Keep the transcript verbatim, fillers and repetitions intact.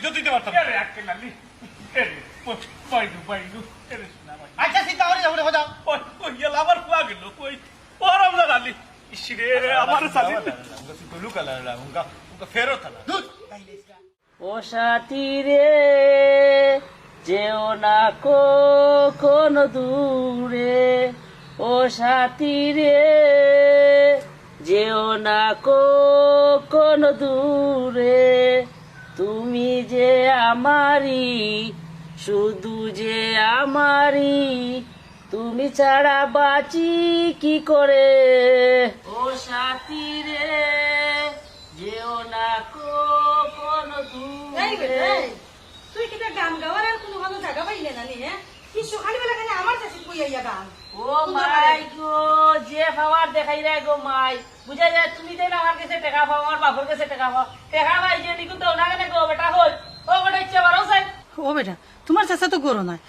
ইজ্জত দিতে পারতাম না। এরে আক্কেল আলী, এরে, ও, বাইনু, বাইনু, এরে সোনা বাইনু। আচ্ছা, চিন্তা করি যাবো রে, হো যাও। ওই, ওই, ইয়ালা আমার ফুয়া গেল, ওই, ও হারামজাদা আলী। ইস রে, আমার সালিম। উনকা ফেরত আলা। ও সাথী রে, যেও না কখনো দূরে। ও সাথী রে, যেও না কখনো দূরে। তুমি যে আমারই, শুধু যে আমারই, তুমি ছাড়া বাঁচি কি করে? ও সাথী রে, যেও না কখনো এই বেটা, দূরে। এই, তুই কিতা গান গাওয়ার আর কোনো ভালো জায়গা পাইলে না নি, হ্যাঁ? কি সকালবেলা খালি আমার চাষি কই আইয়া গান? ও মাই গো, যে পাওয়ার দেখাইরায় গো মাই। বুঝা যায় তুমি দেন আমার গেছে টেকা পাও, আমার বাপর গেছে টেকা পাও। টেকা পাই যে নিকু তো না কেন গো বেটা হই। ও বেটা ইচ্ছে বারো চাই। ও বেটা, তোমার চাচা তো গরো নাই,